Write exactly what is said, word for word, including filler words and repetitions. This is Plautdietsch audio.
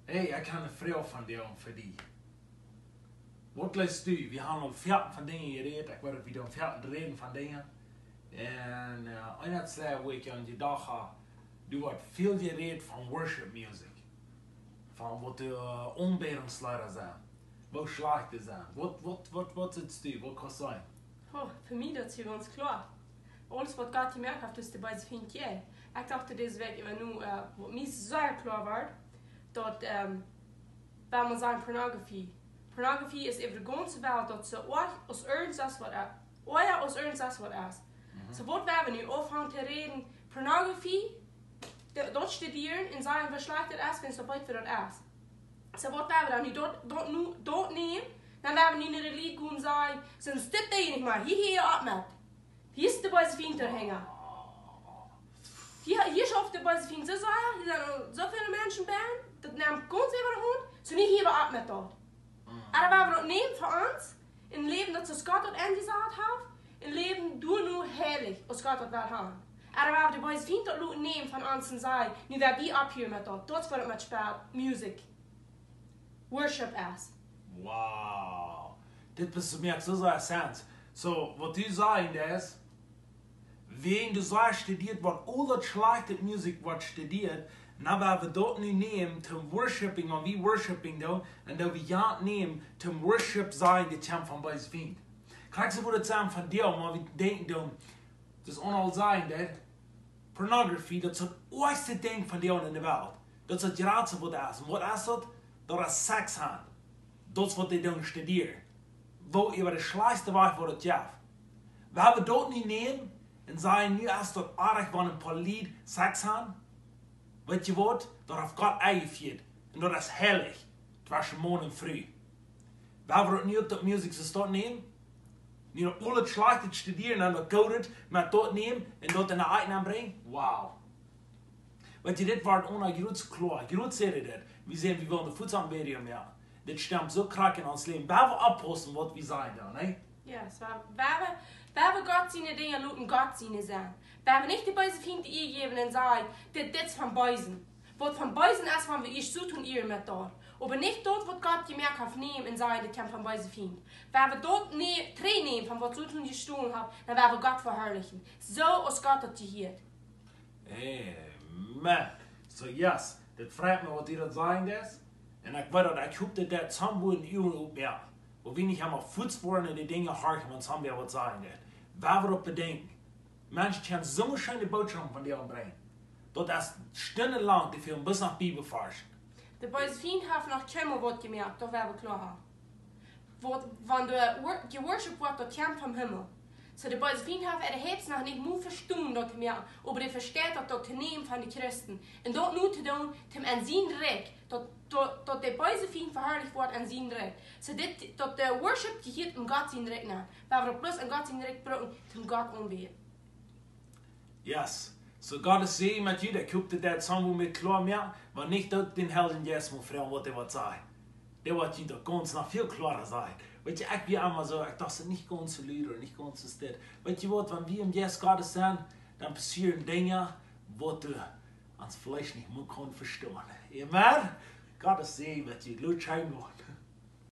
Hey, ekj hab eene Froag fa die un fa die. Waut jleefst du? Wie haben aul väl von Dinja jerät. Ekj weet, wie doonen väl räden von Dinja. Un uh, eent säd, woo ekj aun jedocht hab, du woascht väl jerät von worship music. Von waut de uh, Aunbädungsleeda sent. Woo schlajcht dee sent. Waut, waut, waut, waut sitst du? Waut kaust du sajen? Oh, fa mie daut es gaunz kloa. Aules waut Gott jemoakt haft, es de beese Fient. Ekj docht dise Wäakj äwa nu, uh, waut mie sea kloa wort, daut, um, wan wie sajen Pornografie. Pornografie es äwa de gaunze Welt daut soo oajch aus irjent waut es. Oajch aus irjent waut es. Mhm. Soo waut wie nu aunfangen to räden, Pornografie, daut studieren un sajen woo schlajcht daut es, wan soo wiet wie daut es. Soo waut wie dan nu daut, daut nu, daut nämen, dan wie nu ne Religie un sajen, soo dit deit nich mea, hia, hia opp met. Hia es de beese Fient hinja. Hia, hia schauft de beese Fient soo sea, hia sent soo väl Menschen bie, daut nemt gaunz äwa de Haunt, soo nu hia opp met daut. Oba wie daut nämen fa ons, un läwen daut soo aus Gott daut enjesat haft, un läwen doano heilich aus Gott daut well haben. Oba wie de beese Fient daut loten nämen von ons un sajen, nu woa wie opphieren met daut. Daut es waut daut met Spell, Musik, Worship es. Wow. Dit maakt soo sea Sense. Soo, waut du sajst es, wan du sajst, studieet waut aul daut schlajchte Musik woat studieet, dan woa wie daut nu nämen toom worshipping, wan wie worshipping doonen, un daut wie daut nämen toom worship sajen, dit kjemt von beese Fient. Kjikj, soo woat et sennen von die, wan wie denkjen doonen, daut es aul sajen, daut Pornografie, daut es daut oajchste Dinkj von de Dinja enne Welt. Daut es daut jratste waut et es. Un waut es daut? Daut es Sex haben. Daut es waut dee doonen studieren. Woo äwa de schlajchtste Wajch woat et jeft. Woa wie daut nu nämen un sajen, nu es daut oajch wan een poa Lied Sex haben? Weetst du waut? Daut haft Gott enjefieet. Un daut es heilich. Tweschen Maun un Fru. Woa wie daut nu opp daut Musik soo nämen? Nu daut aul daut schlajchte studieren un daut goode met daut nämen un daut enne Eck nenbrinjen? Wow. Weetst du, dit woat ons gaunz kloa. Gaunz secha dit. Wie sent, wie wellen de Fuaz aunbäden, jo. Dit stemt soo krakjt en ons Läwen. Woa wie oppaussen waut wie sajen dan, nä? Jo, soo, woa wie, woa wie Gott siene Dinja loten Gott siene sennen. Woa wie nich de beese Fient de Ea jäwen un sajen, dit, dit es von Beesen. Waut von Beesen es, wan wie ieescht soo doonen ieren met daut. Oba nich daut waut Gott jemoakt haft nämen un sajen, dit kjemt von beese Fient. Woa wie daut nä-, trigjnämen von waut soo jestolen haft, dan woa wie Gott veharlichen. Soo aus Gott daut jehieet. Amen. Soo, yes, dit freit mie waut du daut sajen deist. Un ekj weet daut, ekj hop daut daut soon Wieed en Uaren oppmoakt. Wua wie nich emma fuaz woaren un de Dinja horchen, wan soon Wieed waut sajen deit. Woa wie daut bedenkjen. Menschen kjennen soo scheene Bootschoft von die aunbrinjen. Daut es stundenlang, dee fälen bloos no Bibelvarsch. De beese Fient haft noch kjeenmol waut jemoakt, daut woa wie kloa haben. Waut, wan de wor-, jeworship woat, daut kjemt vom Himmel. Soo de beese Fient haft äa Hoat noch nich mol vestonen daut to moaken, oba dee vesteit daut, daut to nämen von de Christen. Un daut nu to doonen, toom en sien Rikj, daut, daut, daut de beese Fient veharlicht woat en sien Rikj. Soo dit, daut de worship jehieet en Gott sien Rikj nenn. Woa wie daut bloos en Gott sien Rikj brucken, toom Gott aunbäden. Yes. Soo Gott sien Säajen met junt, ekj hop daut daut soon Wieed mie kloa moakt, wan nich daut dän Heiljen Jeist mol froagen waut hee woat sajen. Dee woat junt daut gaunz noch väl kloara sajen. Weetst du, ekj wia emma soo, ekj docht, nich gaunz soo lud, nich gaunz soo stell. Weetst du waut, wan wie em Jeist Gottes sent, dan passieren Dinja waut du ons veleicht nich mea kaust vestonen. Amen? Gott sien Säajen met junt, lot scheen woaren.